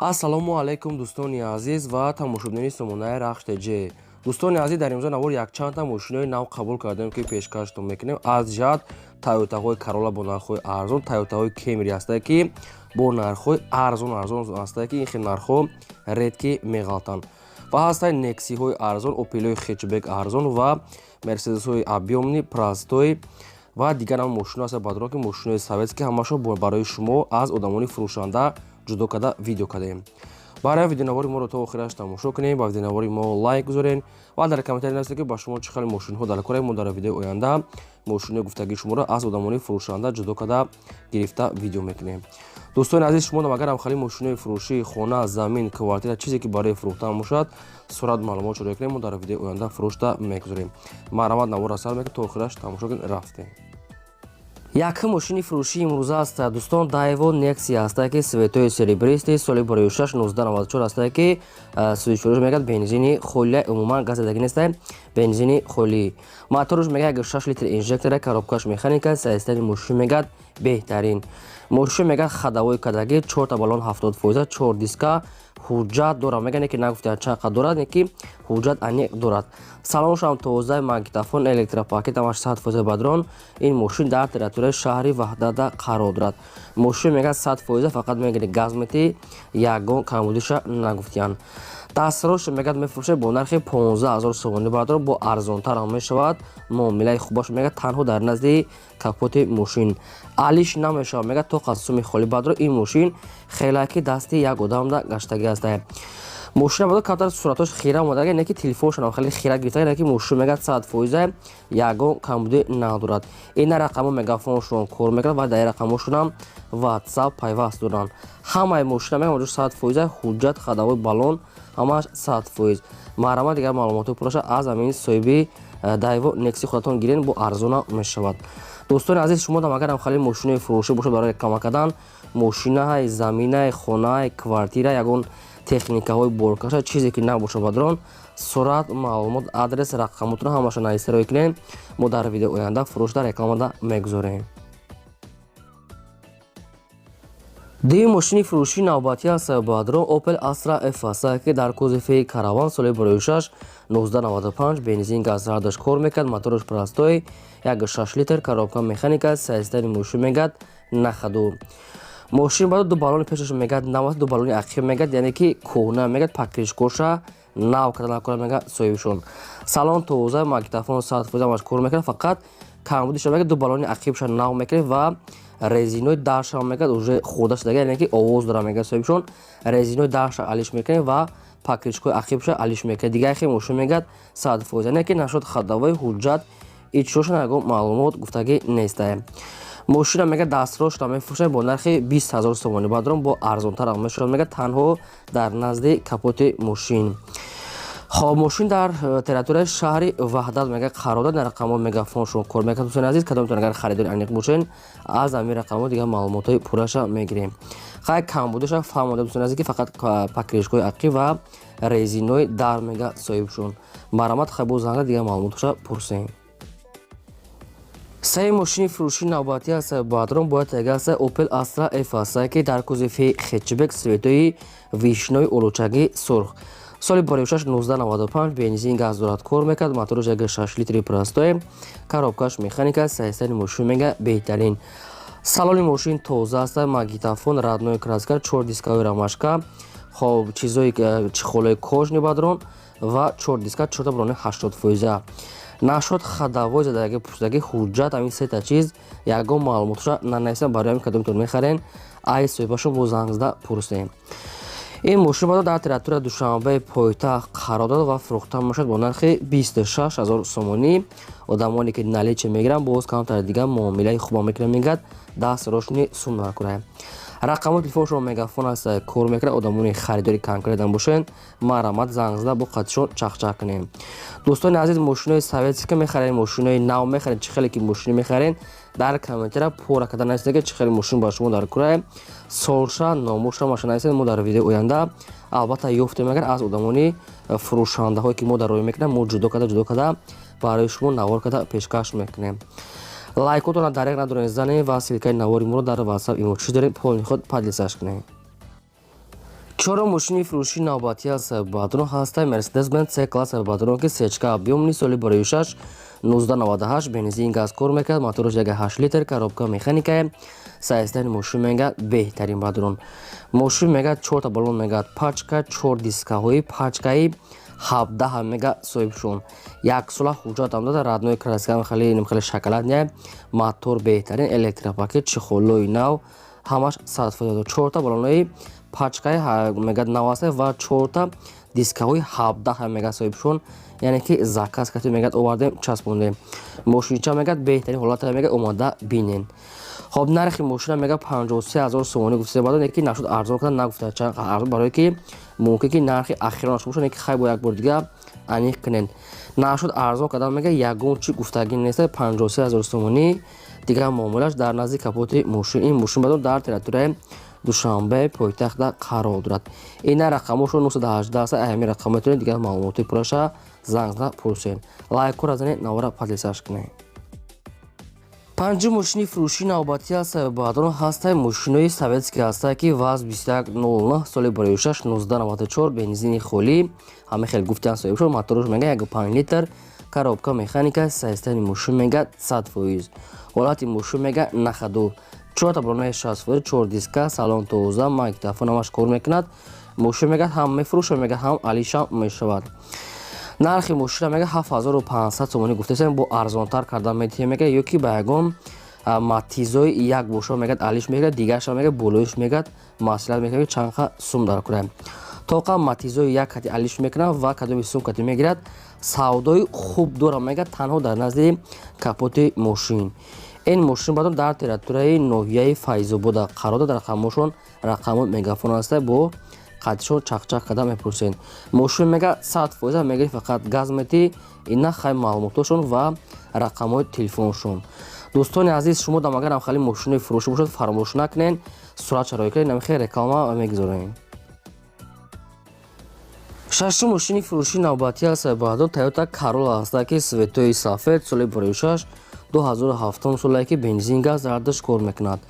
Ассалому алайкум, дӯстони азиз ва тамошобинони сомонаи Рахш ТЖ. Дӯстони азиз, дар имрӯза навор якчандта мошинои нав қабул кардем, ки пешкаштон мекунем. Аз ҷиҳат Тойотаҳои Карола бо нархҳои арзон, Тойотаҳои Кемри ҳастае, ки бо нархҳои арзон арзон ҳастае, ки ин хел нархҳо редко меғалтанд, ва ҳастаи Нексиҳои арзон, Опелҳои хэтчбек арзон ва Мерседесҳои объёмный, простой ва дигар ҳам мошино ҳаста, бадрон, ки мошинои советский ҳамашо барои шумо аз одамони фурӯшанда ҷудо карда видео кардаем. Барои видеонавори моро то охираш тамошо кунем, ба видеонавори мо лайк гузорен ва дар комментарий нависед, ки ба шумо чӣ хел мошинҳо дар кораем. Мо дар видеои оянда мошинои гуфтагии шуморо аз одамони фурӯшанда ҷудо карда гирифта видео мекунем. Дӯстони азиз, шумо агар ҳам хали мошинои фурӯшии хона, замин, квартира, чизе ки барои фурӯхтан бошад, сурат, маълумот шуда кунем, мо дар видеои оянда фурӯшта мегузорем. Марҳамат, наворро сар мекунем, то охираш тамошо кунед. Рафтем. Якум мошини фурӯшии имрӯза аст, дӯстон, Дайво Некси ҳастае, ки цветои серебристый, соли 2006, 1994 ҳастае, ки сӯзишвориш мегӯяд бензини холия, умуман газ задагӣ нестае, бензини холӣ. Моторш мегӯяд 6 литр инжектора, коробкаш механика. Состояни мошин мегӯяд беҳтарин. Мошин мегӯяд ходовой кардагӣ, чорта баллон 70%, чор диска, ҳуҷҷат дорад, мегӯяд, ки нагуфтиям чанд қад дорад, ки ҳуҷҷат аниқ дорад. Салоншам тоза, магнитофон, электропакет, ҳамаш 100%, бадрон. Ин мошин дар территорияи шаҳри Ваҳдата қарор дорад. Мошин мегӯяд 100%, фақат мегӯяд газ мети, ягон камбудиша нагуфтиянд. Дастрош мегӯяд мефурӯшад бо нархи 15 000 сомонӣ, бадрон, бо арзонтар ҳам мешавад. Муомилаи хубаш мегӯяд танҳо дар назди капоти мошин алиш намешавад, мегӯяд то қад суми холӣ. Бадрон, ин мошин хеле ки дасти як одамда гаштагӣ ҳастае. Мошина бадо камтар суратош хира омада, не ки телефоншонам хеле хира гирифта, не ки мошин мегӯяд 100%, ягон камбудӣ надорад. Ина рақамо мегафоншон кор мекунад ва дар рақамошонам Ватсап пайваст доранд. Ҳамаи мошина мегӯяд 100%, ҳуҷҷат, ходовой, баллон ҳамааш 100%. Марҳамат, дигар маълумотҳои пурраша аз ҳамин соҳиби Дайво Некси худатон гирен, бо арзона мешавад. Дӯстони азиз, шумо дам агарам хали мошинои фурӯшӣ бошад барои реклама кардан, мошинаи, заминаи, хонаи, квартира, ягон техникаҳои боркаша, чизе ки набошад, бадрон, сурат, маълумот, адрес, рақамотро ҳамаша нависта рӯй кунем, мо дар видеои оянда фурӯшда рекламада мегузорем. Дуюм мошини фурӯшии навбатӣ аст, бадрон, Opel Astra F аст, ки дар кузови караван, соли 2006, 1995, бензин, газ ҳардаш кор мекард, мотораш простой, 1,6 литр, коробка механика. Состояни мошин мегӯяд на ходу. Мошин баъд ду баллони пешаш мегӯяд нав, ду баллони ақиб мегӯяд, яъне ки кӯҳна, мегӯяд покрышкоша нав карда накора, мегӯяд соҳибшон. Салон тоза, магнитофон 100% ҳамаш кор мекард, фақат камбудиша мегӯяд ду баллони ақибша нав мекунед ва резинои дарша мегӯяд уже хӯрда шудага, яъне ки овоз дора, мегӯяд соҳибшон. Резинои дарша алиш мекунед ва покрышкои ақибша алиш мекунед. Дигар хе мошин мегӯяд 100%, яъне ки нашуд ходовой, ҳуҷҷат ичрошон ягон маълумот гуфтагӣ нестае. Мошина мегӯяд дастрошро мефурӯшад бо нархи 20 000 сомонӣ, бадрон, бо арзонтар ҳам мешавад, мегӯяд танҳо дар назди капоти мошин. Хоб, мошин дар территорияи шаҳри Ваҳдат мегӯяд қарор дорад. Дар рақамҳо мегафоншон кор мекунад. Дӯстони азиз, кадомтон агар харидори аниқ бошед, аз ҳамин рақамҳо дигар маълумотҳои пурраша мегирем. Хай, камбудиша фаҳмода, дӯстони азиз, ки фақат покрышкои ақиб ва резинои дар, мегӯяд соҳибшон. Марҳамат, хай, боз занг, дигар маълумоташа пурсем. Сеюм мошини фурӯшии навбатӣ аст, бадрон, бояд тега аст, Opel Astra F аст, ки дар кузови хэтчбек, цветои вишнои олучагӣ сурх, соли 2006, 1995, бензин, газ дорад, кор мекард, мотораш 1,6 литри простой, коробкаш механика. Состояни мошин мега беҳтарин. Салони мошин тоза аст, магнитофон, родной краска, чор дискаҳои ромашка, хоб, чизои чехолои кожаный, бадрон, ва чор диска, чорта баллони 80%. Нашод ходовой задаги, пурсидаги, ҳуҷҷат, ҳамин сета чиз ягон маълумотша нанависам. Барои ҳамин кадомтон мехарен, ай соҳибашон бо занг зада пурсем. Ин мошин бадо дар территорияи Душанбеи пойтахт қарор дорад ва фурӯхта мешавад бо нархи 26 000 сомонӣ. Одамоне ки наличие мегиранд, боз камтар дигар муомилаи хуба мекунанд, мегӯяд даст рошни сум накунад. Рақамҳои телефоншон мегафон аст, кор мекунад. Одамони харидори конкретан бошед, марҳамат, занг зада бо қатишон чахчах кунем. Дӯстони азиз, мошинои советский мехарем, мошинои нав мехарем, чӣ хеле ки мошино мехарем, дар комментария пурра карда нависед, ки чӣ хеле мошин ба шумо дар курае, солша, номуша маша нависед. Мо дар видеои оянда албатта ёфтем, агар аз одамони фурӯшандаҳое ки мо дар рӯй мекунем, мо ҷудо карда, ҷудо карда барои шумо навор карда пешкаш мекунем. Лайкотона дареғ надорем занем ва ссылкаи навори моро дар Ватсап, имо чиз дорем, полный худ поделиться кунем. Чорум мошини фурӯши навбатӣ аз Бадрон ҳаста Mercedes-Benz C класс Бадрон, ки сечка объёмный, соли 2006, 1998, бензин, газ кор мекард, мотораш 1,8 литр, коробка механикае. Состояни мошин мегӯяд беҳтарин, Бадрон. Мошин мегӯяд чорта баллон, мегӯяд пачка, чор дискаҳои пачкаи 17 мега соҳибшон, яксола ҳуҷҷатам дада, родной краска, хеле хеле шоколадная, мотор беҳтарин, электропакет, чехолои нав, ҳамаш 100%. Чорта баллонои пачкаи мегӯяд нав аст ва чорта дискаҳои 17 мега соҳибшон, яъне ки заказ кардем, мегӯяд овардем, часпондем. Мошинча мегӯяд беҳтарин ҳолата, мегӯяд омада бинен. Хоб, нархи мошина мегӯяд 53 000 сомонӣ гуфта, баъд ки нашуд арзон карда нагуфта чанд арзон, барое ки мумкин ки нархи ахиронаш бошад, ки хай бо як бор дига аниқ кунен. Нашуд арзон кардан, мегӯяд ягон чи гуфтагӣ нест, 53 000 сомонӣ. Дигар муомилаш дар назди капоти мошин. Ин мошин баъд дар территорияи Душанбе пойтахта қарор дорад. Ина рақамошо 918 аст, ҳамин рақам метавонед дигар маълумоти пурраша занг зада пурсед. Лайкора занед, навора поделиться кунед. Панҷум мошини фурӯшии навбатӣ аст, баъдон ҳастаи мошинои советский ҳастае, ки ВАЗ 2109, соли 2006, 1994, бензини холӣ, ҳама хел гуфтиан соҳибшо. Мотораш мега 1,5 литр, коробка механика. Состояни мошин мега 100%, ҳолати мошин мега на ходу, чорта баллонаи 60%, чор диска, салон тоза, магнитофон ҳамаш кор мекунад. Мошин мега ҳам мефурӯша, мега ҳам алишам мешавад. Нархи мошина мега 7500 сомонӣ гуфтасем, бо арзонтар кардан метиҳем, мега ё ки ба ягон матизои як боша, мегӯяд алиш мегӯяд, дигарша мегӯяд болоиш, мегӯяд маслиҳат мекунад, чандқа сум дар кунад. Тоқа матизои як кати алиш мекунад ва кадоми сум кати мегирад. Савдои хуб дорам, мегӯяд, танҳо дар назди капоти мошин. Ин мошин баъдон дар территорияи ноҳияи Файзобода қарор дорад. Рақамошон рақамо мегафон аста, бо қатишон чақчақ карда мепурсед. Мошин мега 100% мегири, фақат газ метӣ. Ина хай маълумотошон ва рақамҳои телефоншон. Дӯстони азиз, шумо дам агарам хеле мошинои фурӯшӣ бошад, фаромӯш накунед, сурат шарои кунед, намихе реклама мегузорем. Шашум мошини фурӯшии навбатӣ аст, баъдон Тойота Карола аст, ки цветои сафед, соли 2006, 2007 солае, ки бензин, газ дар кор мекунад.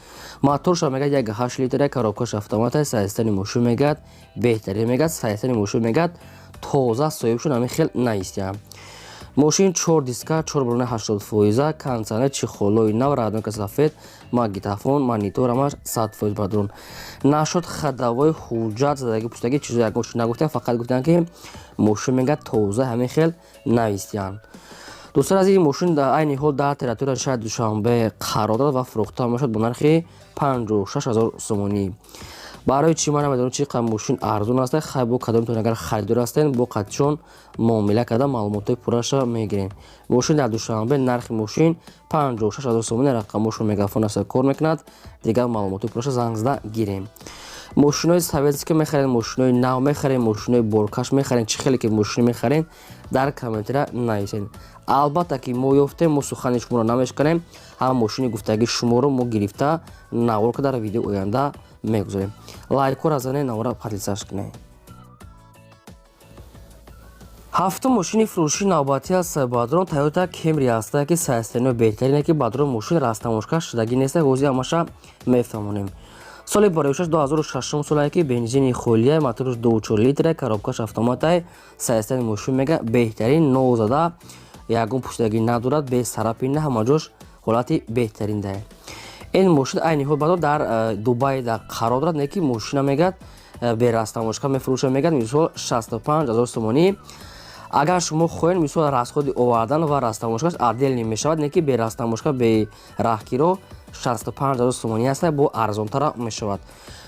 Моторша мегӯяд 1,8 литра, коробкаш автомата. Состояни мошин мегӯяд беҳтарин, мегӯяд состояни мошин мегӯяд тоза, соҳиб шуд, ҳамин хел наистиям. Мошин чор диска, чор балони 80%, кондиционер, чехолои нав, роднойка сафед, магнитофон, монитор ҳамаш 100%. Бадрон нашуд ходовой, ҳуҷҷат задаги, пустаги чизо ягон чи нагуфтан, фақат гуфтанд, ки мошин мегӯяд тоза, ҳамин хел навистиянд. Дӯстон азиз, мошин дар айни ҳол дар территорияи шаҳри Душанбе қарор дорад ва фурӯхта мешавад бо нархи 56 000 сомонӣ. Барои чӣ ман намедонам, чӣ қадр мошин арзон аст. Хай, бо кадомтон агар харидор ҳастен, бо қатишон муомила карда, маълумотҳои пурраша мегирем. Мошин дар Душанбе, нархи мошин 56 000 сомонӣ. Рақамошон мегафон аст, кор мекунад. Дигар маълумотҳои пурраша занг зада гирем. Мошинои советский мехарем, мошинои нав мехарем, мошинои боркаш мехарем, чӣ хеле ки мошин мехарем, дар комментария нависед. Албатта ки мо ёфтем, мо сухани шуморо намешканем. Ҳама мошини гуфтагии шуморо мо гирифта, навор дар видеои оянда мегузорем. Лайкора занед, навора поделиться кунед. Ҳафтум мошини фурӯшии навбатӣ аст, бадрон Тойота Кемри аст, ки состояниё беҳтарине, ки бадрон мошин растамошка шудагӣ нест, ҳозир ҳамаша мефаҳмонем. Соли бароишаш 2006 солае, ки бензини холия, мотораш 2,4 литра, коробкаш автоматай. Состояни мошин мега беҳтарин, нозада, ягон пӯшидагӣ надорад, бе царапина, ҳама ҷош ҳолати беҳтарин дае. Ин мошин айни ҳол бадо дар Дубай қарор дорад, не ки мошина мегӯяд бе растамошка мефурӯша, мегӯяд мисол 65 000 сомонӣ. Агар шумо хоҳед, мисол расходи овардан ва растамошкаш отдельный мешавад, не ки бе растамошка, бе раҳкиро 65 000 сомонӣ аст, бо арзонтара мешавад.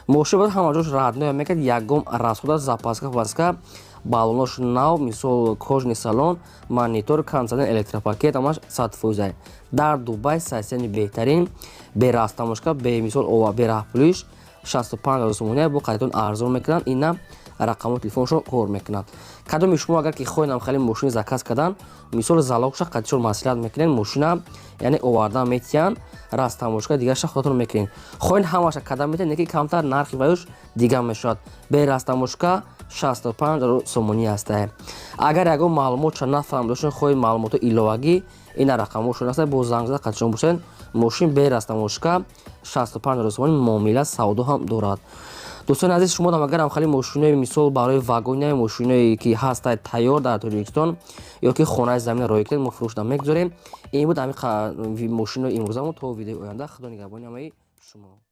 Мошин бояд ҳама ҷош родной, мекард ягон расхода, запаска паска, баллонош нав, мисол кожаный салон, монитор, кондиционер, электропакет, ҳамаш 100%. Дар Дубай состояни беҳтарин, бе растамошка, бе мисол бе раҳпулиш 65 000 сомонӣ, бо қайтон арзон мекунанд. Ина рақамҳои телефоншон кор мекунанд. Кадоми шумо агар ки хоҳед хеле мошини заказ кардан, мисол залогша қатишон маслиҳат мекунед, мошина яъне овардан метиҳанд, растамошка дигарша худатон мекунед. Хоҳед, ҳамаша кардан метиҳанд, не ки камтар нархи ваюш дигар мешавад. Бе растамошка 65 000 сомонӣ ҳастае. Агар ягон маълумотша нафаҳмида бошед, хоҳед маълумоти иловагӣ, ина рақамҳошон аст, бо занг зада қатишон бошед. Мошин бе растамошка 65 000 сомонӣ, муомила савдо ҳам дорад. Дӯстони азиз, шумо агарам хеле мошинои, мисол, барои вагоняи мошиное ки ҳастай тайёр дар Тоҷикистон ё ки хонаи замина роҳӣ кунед, мо фурӯшда мегузорем. Ин буд ҳамин мошинои имрӯзамон. То видеои оянда, Худо нигаҳбони ҳамаи шумо.